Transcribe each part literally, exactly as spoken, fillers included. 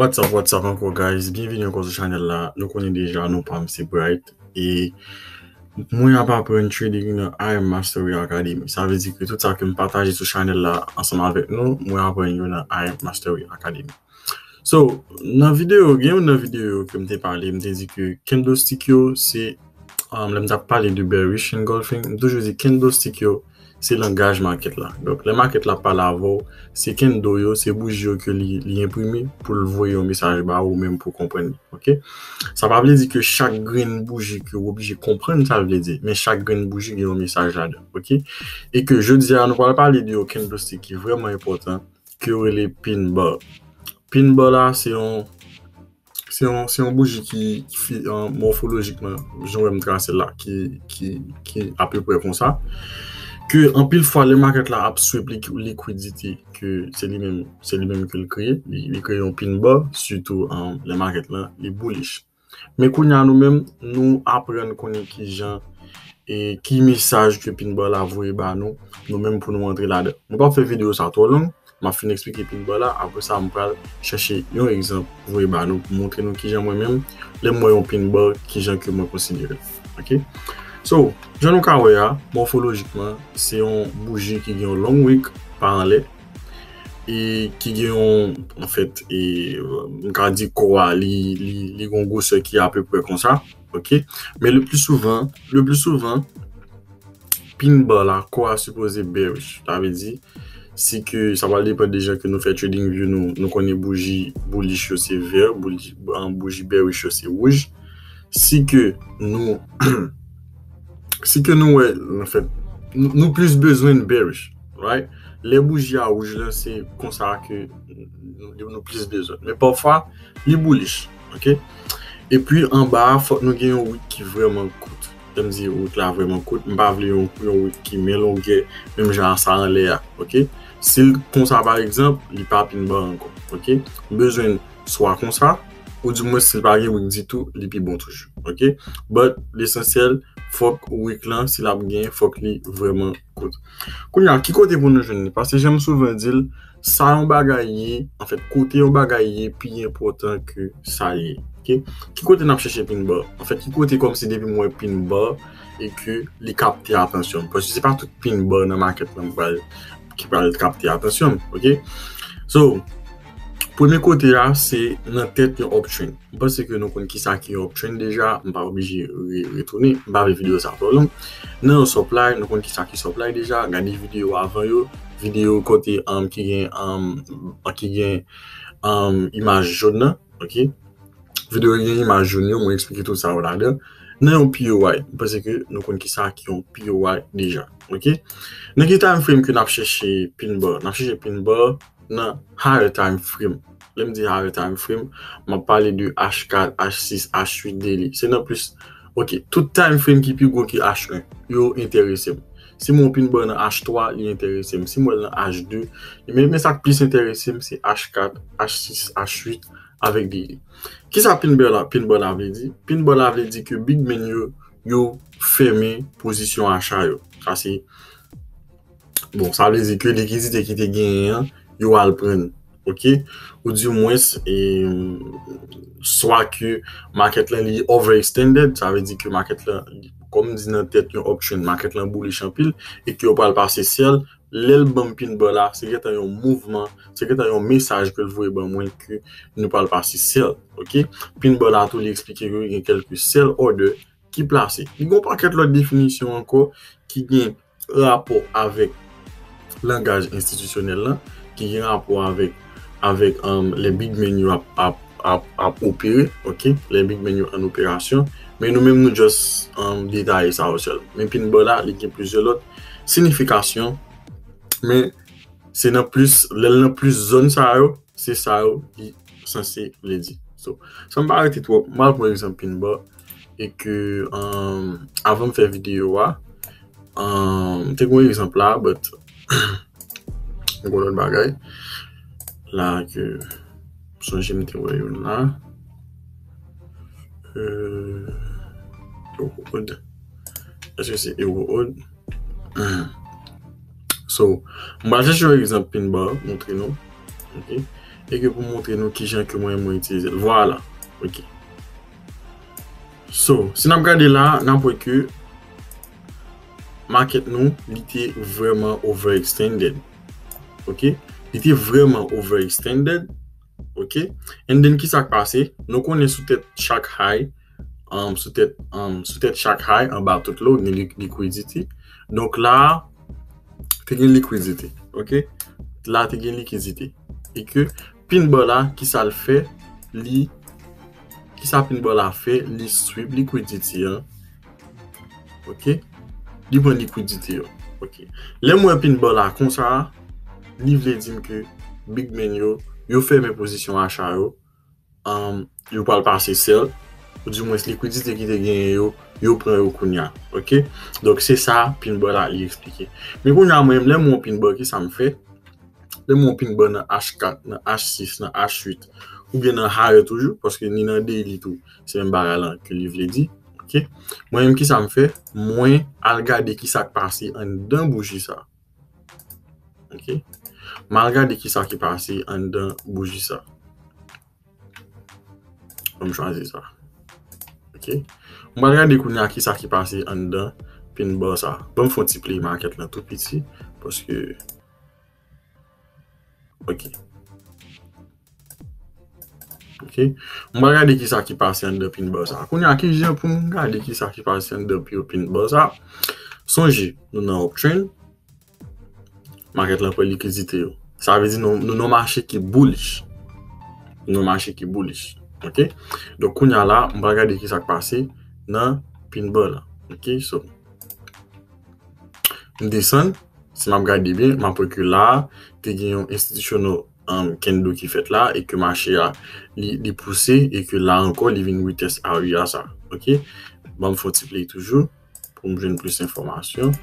What's up, what's up ankò, guys? Byenvini ankò sou chanèl la. Nou konnen deja, non pa m se Bright. E mwen ap aprann trading nan I M Mastery Academy. Sa vle di ke tout sa ke m pataje sou chanèl la ansanm avèk nou, mwen aprann yo nan I M Mastery Academy. So, nan videyo, gen youn nan videyo ke m te pale, m te di ke candlestick yo se, um, lè m t ap pale de bearish engulfing, m toujou di candlestick yo se langaj market la. Donk, lè market la pale avè w, se candle yo, se bouji yo ke li, li enprime pou l voye yon mesaj ba ou menm pou w konprann li, oke? Sa pa vle di ke chak grenn bouji ke w oblije konprann sa l vle di, men chak grenn bouji gen yon mesaj ladan, oke? E ke jodi a, nou pral pale de yon candlestick ki vrèman enpòtan, ke yo rele pin bar. Pin bar la, se yon, se yon, se yon bouji ki, ki fi, an, mòfolojikman, jan w wè m trase l la, ki, ki, ki apeprè konsa. Ke anpil fwa, lè market la ap sweep li-, liquidity, ke se li menm, se li menm ke l kreye, li, li kreye yon pin bar, sitou, an, lè market la, li bullish. Men kounye a nou menm, nou aprann konnen kijan e ki mesaj ke pin bar la voye ba nou, nou menm pou nou antre ladan. Mwen p ap fè videyo sa twò long, m ap fin eksplike pin bar la, apre sa m pral chèche yon egzanp voye ba nou pou montre nou kijan mwen menm, lè m wè yon pin bar, kijan ke mwen konsidere l. Oke? So, jan nou ka wè a, mòfolojikman, se yon bouji ki gen yon long wick pa anlè, e ki gen yon, anfèt, e, m ka di kò a, li, li, li gen yon gwosè ki apeprè konsa, oke? Men le pli souvan, le pli souvan, pin bar la, kò a sipoze bearish. Sa vle di, si ke, sa pral depann de jan ke nou fè trading view nou, nou konnen bouji bullish yo se vè, bouji, an, bouji bearish yo se wouj. Si ke nou, si ke nou wè, anfèt, nou, nou plis bezwen bearish, right? Lè bouji a wouj la, se konsa ke nou, nou plis bezwen. Men pafwa, li bullish, oke? Epi anba a, fòk nou gen yon wick ki vrèman kout. Lè m di wick la vrèman kout, m pa vle yon, yon wick ki men longè, menm jan a sa anlè a, oke? Si l konsa, pa egzanp, li pa pin bar ankò, oke? M bezwen swa konsa, ou dimwens si l pa gen wick ditou, li pi bon toujou, oke? But, lesansyèl, fòk wick lan, si l ap gen, fòk li vrèman kout. Kounye a, ki kote pou nou jwenn li? Paske jan m souvan di l, sa yon bagay ye, anfèt, kote yon bagay ye pi enpòtan ke sa l ye, oke? Ki kote n ap chèche pin bar? Anfèt, ki kote kòmsi depi m wè pin bar e ke li kapte atansyon m? Paske se pa tout pin bar nan market lan m pral, ki pral kapte atansyon m, oke? So, premye kote a, se nan tèt yon uptrend. M panse ke nou konn kisa ki yon uptrend deja, m pa oblije re-, retounen, m pa vle videyo sa twò long. Nan yon supply, nou konn kisa ki supply deja, gade videyo avan yo, videyo kote, um, ki gen, um, ki gen, um, imaj jòn nan, oke? Videyo ki gen imaj jòn yo, mwen eksplike tout sa yo ladan. Nan yon P O I, m panse ke nou konn kisa ki yon P O I deja, oke? Nan ki time frame ke n ap chèche pin bar? N ap chèche pin bar nan higher time frame. Lè m di higher time frame, m ap pale de H kat, H sis, H uit daily. Se nan plis, oke, tout time frame ki pi gwo ke H en, yo enterese m. Si m wè yon pin bar nan H twa, li enterese m. Si m wè l nan H de, men, men sa k plis enterese m, se H kat, H sis, H uit avèk daily. Kisa pin bar la, pin bar la vle di? Pin bar la vle di ke big men yo, yo fèmen pozisyon acha yo. Sa se Bon, sa vle di ke likidite ki te genyen an, yo al pran l, oke? Ou dimwens, e, swa ke market lan li overextended, sa vle di ke market lan, kòm m di nan tèt yon uptrend, market lan bullish anpil, e ke yo pral pase sell, lè l ban m pin bar la, se gentan yon mouvman, se gentan yon mesaj ke l voye ban mwen ke nou pral pase sell, oke? Pin bar la tou, li eksplike ke gen kèlke sell order ki plase. Li gen yon pakèt lòt definisyon ankò ki gen rapò avèk langaj enstitisyonèl lan, ki gen rapò avèk, avèk, um, lè big men yo ap, ap, ap, ap opere, oke? Lè big men yo an operasyon. Men nou menm, nou just, um, detaye sa yo sèl. Men pin bar la, li gen plizyè lòt siyifikasyon. Men se nan plis, lè l nan plis zòn sa yo, se sa yo li sanse vle di. So, san m pa rete twòp, m al pran egzanp pin bar e ke, um, avan m fè videyo a, um, m te gen egzanp la, but m gen lòt bagay la ke m sonje m te wè youn la. Euh, Euro Odd. Èske se Euro Odd? Hmm. So, m pral chèche yon egzanp pin bar, montre nou. Ok. e ke pou montre nou kijan ke mwen, mwen itilize l. Vwala. Ok. So, si n ap gade la, n ap wè ke market nou, li te vrèman overextended. Ok? Li te vrèman overextended. Ok? And then, ki sa k pase? Nou konnen sou tèt chak high, um, sou tèt, um, sou tèt chak high, anba tout low, gen li-, liquidity. Donk la, te gen likwidite. Ok? La, te gen likidite. E ke pin bar la, ki sa l fè? Li, ki sa pin bar la fè? Li sweep liquidity an. Ok? Li pran likwidite yo. Ok. Lè m wè pin bar la konsa, li vle di m ke big men yo, yo fèmen pozisyon acha yo, um, yo pral pase sell, ou di mwens likwidite ki te genyen yo, yo pran yo kounya. Ok? Donk, se sa pin bar la li eksplike. Men kounya, mwen, lè m wè yon pin bar, ki sa m fè? Lè m wè yon pin bar nan H kat, nan H sis, nan H uit, oubyen nan higher toujou, paske ni nan daily tou, se menm bagay lan ke li vle di. Ok? Mwen menm, ki sa m fè? Mwen al gade ki sa k pase anndan bouji sa. Ok? M al gade ki sa ki pase anndan bouji sa. Ban m chwazi sa. Ok? M pral gade kounya ki sa ki pase anndan pin bar sa. Ban m fè yon ti play market lan tou piti, paske, ok. Ok? M pral gade ki sa ki pase anndan pin bar sa. Kounya, ki jan pou m gade ki sa ki pase anndan pi-, pin bar sa? Sonje, nou nan uptrend. Market lan pran likidite yo. Sa vle di nou, nou nan mache ki bullish. Nou nan mache ki bullish. Ok? Donk, kounya la, m pral gade ki sa k pase nan pin bar la. Ok? So, m desann. Si m ap gade byen, m ap wè ke la, te gen yon institutional, um, candle ki fèt la, e ke mache a, li, li pouse, e ke la ankò, li vin retest area sa. Ok? Ban m fè yon ti play toujou. Pou m jwenn plis enfòmasyon.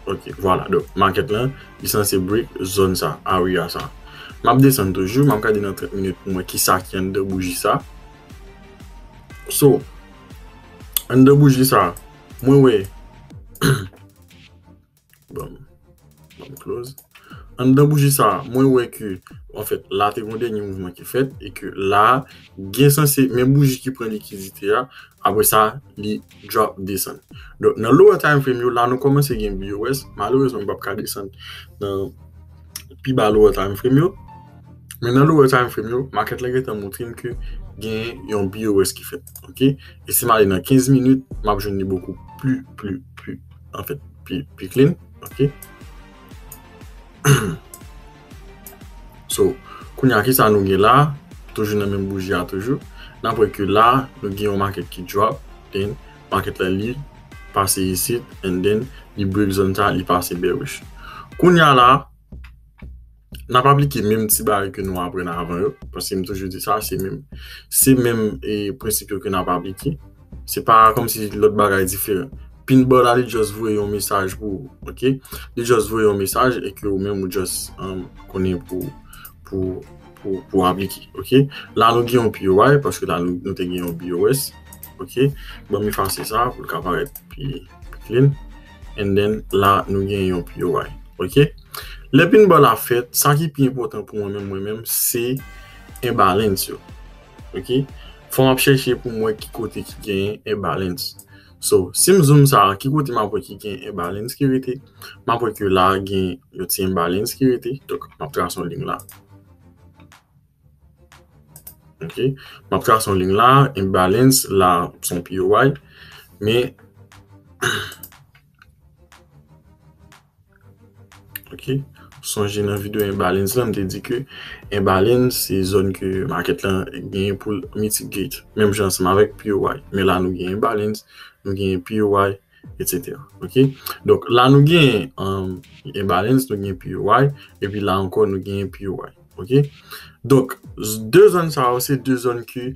Ok, vwala. Donk, market lan, li sanse break zòn sa, area sa. M ap desann toujou, m ap gade nan trant minit pou m wè ki sa ki anndan bouji sa. So, anndan bouji sa, mwen wè, bon, Ban m close. Anndan bouji sa, mwen wè ke, anfèt, la te gon dènye mouvman ki fèt, e ke la, gen sanse, men bouji ki pran likidite a, apre sa, li drop desann. Donk, nan lower time frame yo, la nou kòmanse gen B O S, malerezman, m p ap ka desann nan pi ba lower time frame yo, men nan lower time frame yo, market la gentan montre m ke gen yon B O S ki fèt, ok? E si m ale nan kenz minit, m ap jwenn li bokou pli, pli, pli, anfèt, pi, pi clean, ok? So, kounya ki sa nou gen la, toujou nan menm bouji a toujou. N ap wè ke la, nou gen yon market ki drop, then market la li pase isit, and then li break zòn sa, li pase bearish. Kounya la, n ap aplike menm ti bagay ke nou aprann avan yo, paske m toujou di sa, se menm, se menm, e, prensip yo ke n ap aplike. Se pa kòmsi lòt bagay diferan. Pin bar la, li just voye yon mesaj pou ou, ok? Li just voye yon mesaj e ke ou menm ou just, um, konnen pou, pou, pou, pou aplike, ok? La, nou gen yon P O I, paske la, nou, nou te gen yon B O S, ok? Ban m efase sa pou l ka parèt pi, pi clean. And then, la, nou gen yon P O I, ok? Lè pin bar la fèt, sa ki pi enpòtan pou mwen menm, mwen menm, se imbalance yo, ok? Fò m ap chèche pou m wè ki kote ki gen imbalance. So, si m zoom sa, ki kote m ap wè ki gen imbalance ki rete? M ap wè ke la gen yon ti imbalance ki rete. Donk, m ap trase yon liy la. Ok? M ap trase yon liy la, imbalance la, se yon P O I. Men, ok? Sonje nan videyo imbalance la, m te di ke imbalance se zòn ke market lan genyen pou l mitigate. Menm jan ansanm avèk P O I. Men la nou gen imbalance, nou gen P O I, et cetera. Ok? Donk la nou gen, um, imbalance, nou gen P O I, epi la ankò nou gen P O I. Ok? Donk, z-, de zòn sa yo, se de zòn ke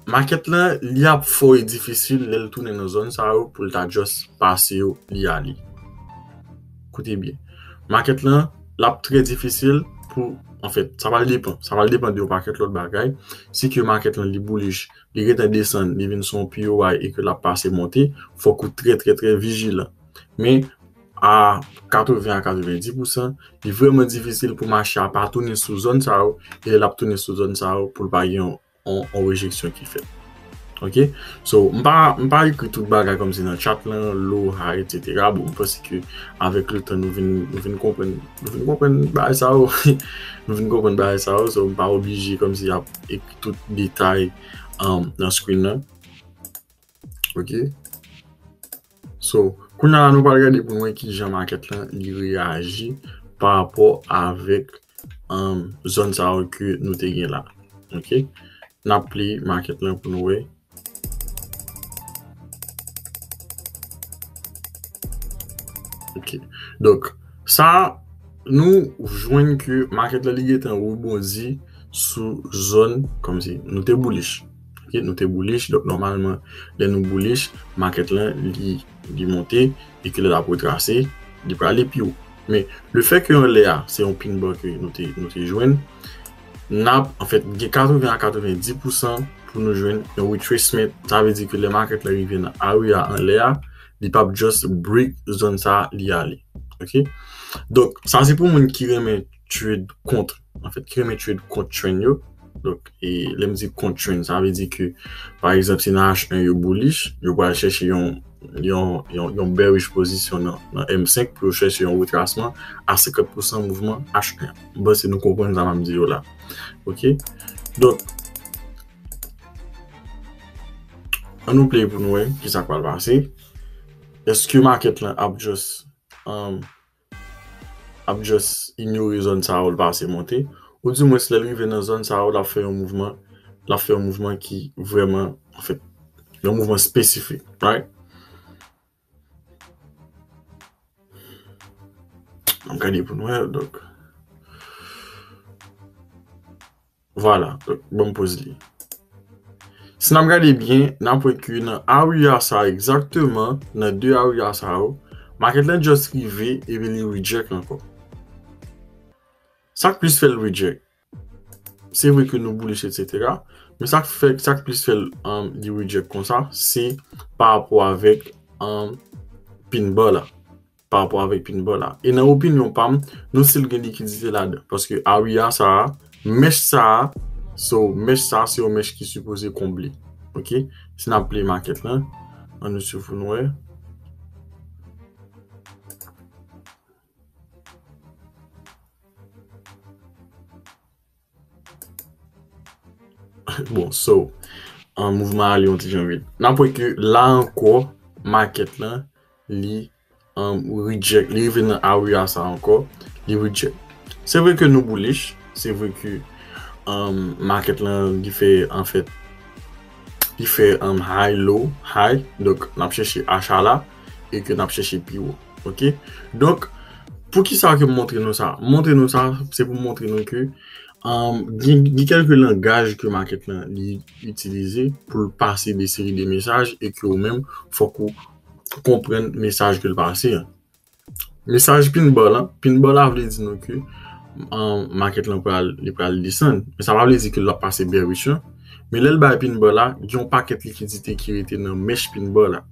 market lan, li ap fò e difisil lè l tounen nan zòn sa yo pou l ta just pase yo, li ale. Koute byen. Market lan, l ap trè difisil pou, anfèt, sa pral depan. Sa pral depan de yon pakèt lòt bagay. Si ke market lan, li bullish, li gentan desann, li vin sou yon P O I e ke l ap pase monte, fòk ou trè, trè, trè vijilan. Men, a katreven a katrevenndis pousan, li vrèman difisil pou mache a pa tounen sou zòn sa yo, e lè l ap tounen sou zòn sa yo, pou l pa gen yon, yon, yon rejeksyon ki fèt. Ok? So, m pa, m pa ekri tout bagay kòmsi nan chat lan, low, high, et cetera. Bon, m panse ke avèk le tan, nou vin, nou vin konprann, nou vin konprann bagay sa yo. Nou vin konprann bagay sa yo. So, m pa oblije kòmsi ap ekri tout detay, um, nan screen nan. Ok? So, kounye a la, nou pral gade pou nou wè kijan market lan li reyaji pa rapò avèk, um, zòn sa yo ke nou te gen la. Ok? N ap play market lan pou nou wè. Ok. Donk, sa, nou jwenn ke market lan li gentan rebondi sou zòn kòmsi nou te bullish. Ok, nou te bullish, donk nòmalman, lè nou bullish, market lan li, li monte, e ke lè l ap retrase, li prale pi wo. Men, le fè ke anlè a, se yon pin bar ke nou te, nou te jwenn, n ap, anfèt, gen katreven a katrevenndis pousan pou nou jwenn yon retracement. Sa vle di ke lè market la rive nan area anlè a, li p ap just break zòn sa a, li ale. Ok? Donk, sa se pou moun ki renmen trade kont, anfèt, ki renmen trade kont trend yo. Donk, e, lè m di kont trend, sa vle di ke, pa egzanp, si nan H en yo bullish, yo pral chèche yon, yon, yon, yon bearish pozisyon nan, nan M senk pou yo chèche yon retrasman a senkant pousan mouvman H en. M panse nou konprann sa m ap di yo la. Ok? Donk, ann nou play pou nou wè kisa k pral pase. Èske market lan ap just, um, ap just inyore zòn sa yo, l pase monte? Ou di mwens lè l rive nan zòn sa yo, l ap fè yon mouvman, l ap fè yon mouvman ki vrèman, anfèt, yon mouvman espesifik, right? Ann gade pou nou wè, donk. Vwala, donk, ban m poz li. Si n ap gade byen, n ap wè ke nan area sa egzakteman, nan de area sa yo, market lan just rive epi li reject ankò. Sa k plis fè l reject? Se vre ke nou bullish, et cetera. Men sa k fè, sa k plis fè l, um, li reject konsa, se pa rapò avèk, um, pin bar la. Pa rapò avèk pin bar la. E nan opinyon pa m, nou still gen likidite ladan. Paske area sa a, mèch sa a, so mèch sa a se yon mèch ki sipoze konble. Ok? Si n ap play market lan, ann nou swiv pou nou wè. Bon, so, an mouvman ale yon ti jan vit. N ap wè ke la ankò, market lan, li, um, reject, li rive nan area sa ankò, li reject. Se vre ke nou bullish, se vre ke, um, market lan, li fè, anfèt, li fè, um, high, low, high, donk, n ap chèche acha la, e ke n ap chèche pi wo. Ok? Donk, poukisa ke m montre nou sa? M montre nou sa, se pou m montre nou ke, um, gen, gen kèlke langaj ke market lan li itilize pou l pase de seri de mesaj e ke ou menm, fòk ou konprann mesaj ke l pase an. Mesaj pin bar lan, pin bar la vle di nou ke, um, market lan pral, li pral desann. Men sa pa vle di ke l ap pase bearish lan. Men lè l bay pin bar la, gen yon pakèt likidite ki rete nan mèch pin bar la.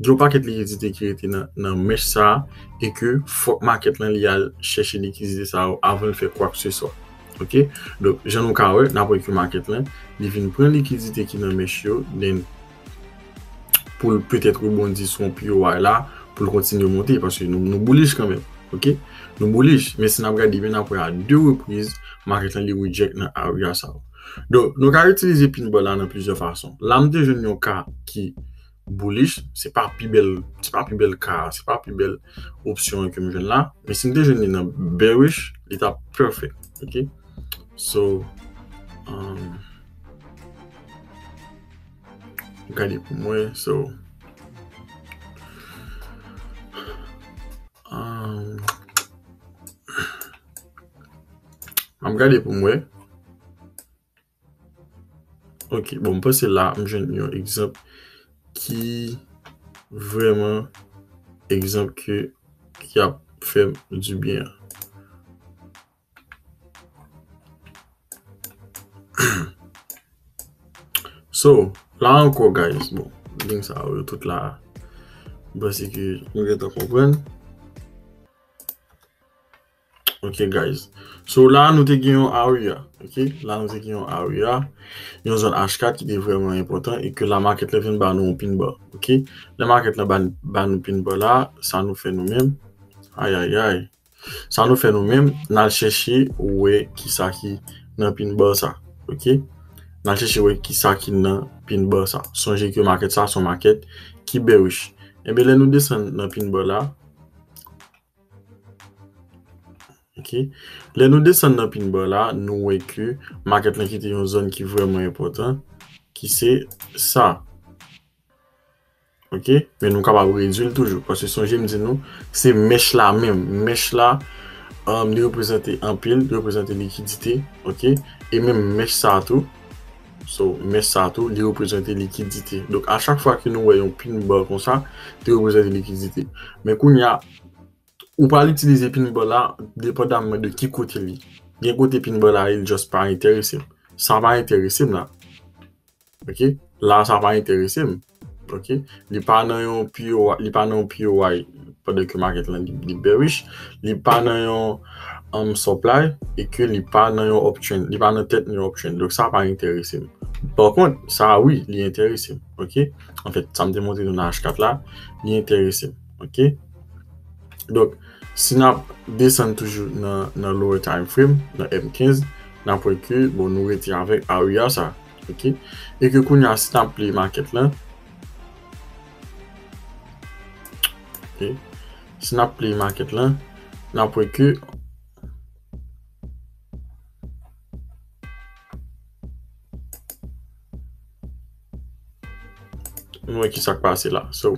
Gen yon pakèt likidite ki rete nan, nan mèch sa a, e ke fòk market lan li al chèche likidite sa yo avan l fè kwakeseswa. Ok? Donk, jan nou ka wè, n ap wè ke market lan, li vin pran likidite ki nan mèch yo, then pou l petèt rebondi sou yon pi wo high la, pou l kontinye monte, paske nou, nou bullish kanmenm, ok? Nou bullish, men si n ap gade byen, n ap wè a de repriz, market lan li reject nan area sa yo. Donk, nou ka itilize pin bar la nan plizyè fason. La, m te jwenn yon ka ki bullish, se pa pi bèl, se pa pi bèl ka, se pa pi bèl opsyon an ke m jwenn la, men si m te jwenn li nan bearish, li t ap perfect, ok? So, um, gade pou mwen, so, um, m ap gade pou mwen. Ok, bon, m panse la, m jwenn yon egzanp ki vrèman egzanp ke, ki ap fè m dibyen an. So, la ankò, guys, bon, link sa yo tout la. M panse ke nou gentan konprann. Ok, guys. So la, nou te gen yon area. Ok, la, nou te gen yon area. Yon zòn H kat ki te vrèman enpòtan e ke la, market la vin ba nou yon pin bar. Ok, lè market la ba, ba nou pin bar la, sa nou fè nou menm? Ayayay. Sa nou fè nou menm, n al chèche wè kisa ki nan pin bar sa. Ok? N al chèche wè kisa ki nan pin bar sa. Sonje ke market sa se yon market ki bearish. Enben, lè nou desann nan pin bar la, ok? Lè nou desann nan pin bar la, nou wè ke market lan kite yon zòn ki vrèman enpòtan, ki se sa. Ok? Men nou kapab redui l toujou. Paske sonje m di nou, se mèch la menm. Mèch la, um, li reprezante anpil, li reprezante likidite. Ok? E menm mèch sa tou. So, mèch sa tou, li reprezante likidite. Donk, a chak fwa ke nou wè yon pin bar konsa, li reprezante likidite. Men kounye a, ou pral itilize pin bar la, depandaman de ki kote li. Gen kote pin bar la, li just pa enterese m. Sa pa enterese m la. Ok? La, sa pa enterese m. Ok? Li pa nan yon P O I, li pa nan yon P O I pandan ke market lan li, li bearish, li pa nan yon, um, supply e ke li pa nan yon uptrend, li pa nan tèt yon uptrend. Donk, sa pa enterese m. Pa kont, sa wi, li enterese m. Ok? Anfèt, sa m te montre nou nan H kat la, li enterese m. Ok? Donk, si n ap desann toujou nan, nan lower time frame, nan M kenz, n ap wè ke, bon, nou rete avèk area sa. Ok? E ke kounye a, si n ap play market lan, ok? Si n ap play market lan, n ap wè ke nou wè ki sa k pase la. So,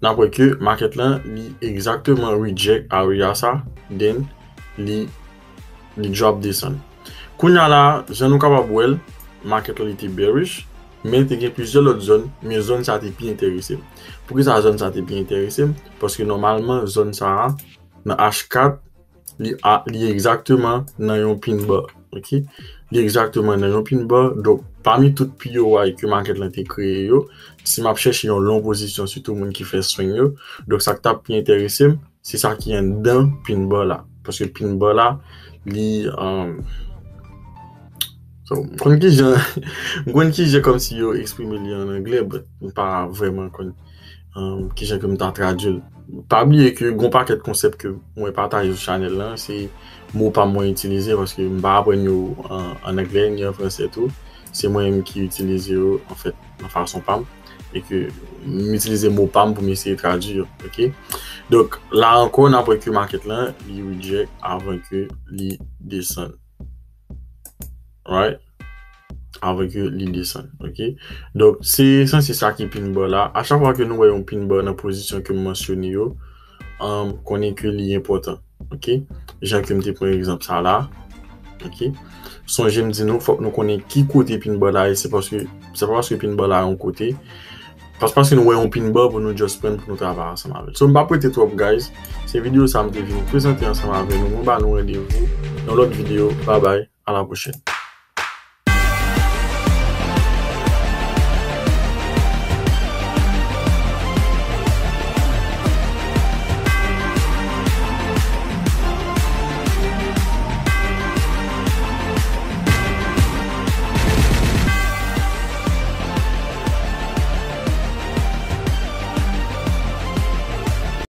n ap wè ke market lan, li egzakteman reject area sa, then li, li drop desann. Kounye a la, jan nou kapab wè l, market lan li te bearish, men te gen plizyè lòt zòn, men zòn sa te pi enterese m. Poukisa zòn sa te pi enterese m? Paske nòmalman, zòn sa a, nan H kat, li, a, li egzakteman nan yon pin bar. Ok? Li egzakteman nan yon pin bar. Donk, pami tout P O I ke market lan te kreye yo, si m ap chèche yon long pozisyon, sitou moun ki fè swing yo, donk sa k t ap pi enterese m, se sa ki anndan pin bar la. Paske pin bar la, li, um, so, m konn ki jan, m konn ki jan kòmsi yo eksprime li an anglè, but m pa vrèman konn, um, ki jan ke m ta tradui l. Pa bliye ke gon pakèt konsèp ke mwen pataje sou chanèl lan, se mo pa m mwen itilize, paske m pa aprann yo an, an anglè ni an fransè tou. Se mwen menm ki itilize yo, anfèt, nan fason pa m. E ke m itilize mo pa m pou m eseye tradui yo, ok? Donk, la ankò, n ap wè ke market lan, li reject avan ke li desann. Right? Avan ke li desann, ok? Donk, se sanse sa ki pin bar la. A chak fwa ke nou wè yon pin bar nan pozisyon ke m mansyone yo, um, konnen ke li enpòtan, ok? Jan ke m te pran egzanp sa la, ok? Sonje m di nou, fòk nou konnen ki kote pin bar la ye, se paske, se pa paske pin bar la yon kote, pas, paske nou wè yon pin bar pou nou just pran pou nou travay ansanm avè l. So, m p ap rete twòp, guys. Se videyo sa m te vin prezante ansanm avè nou. Mwen ba nou randevou nan lòt videyo. Bye bye. À la prochaine.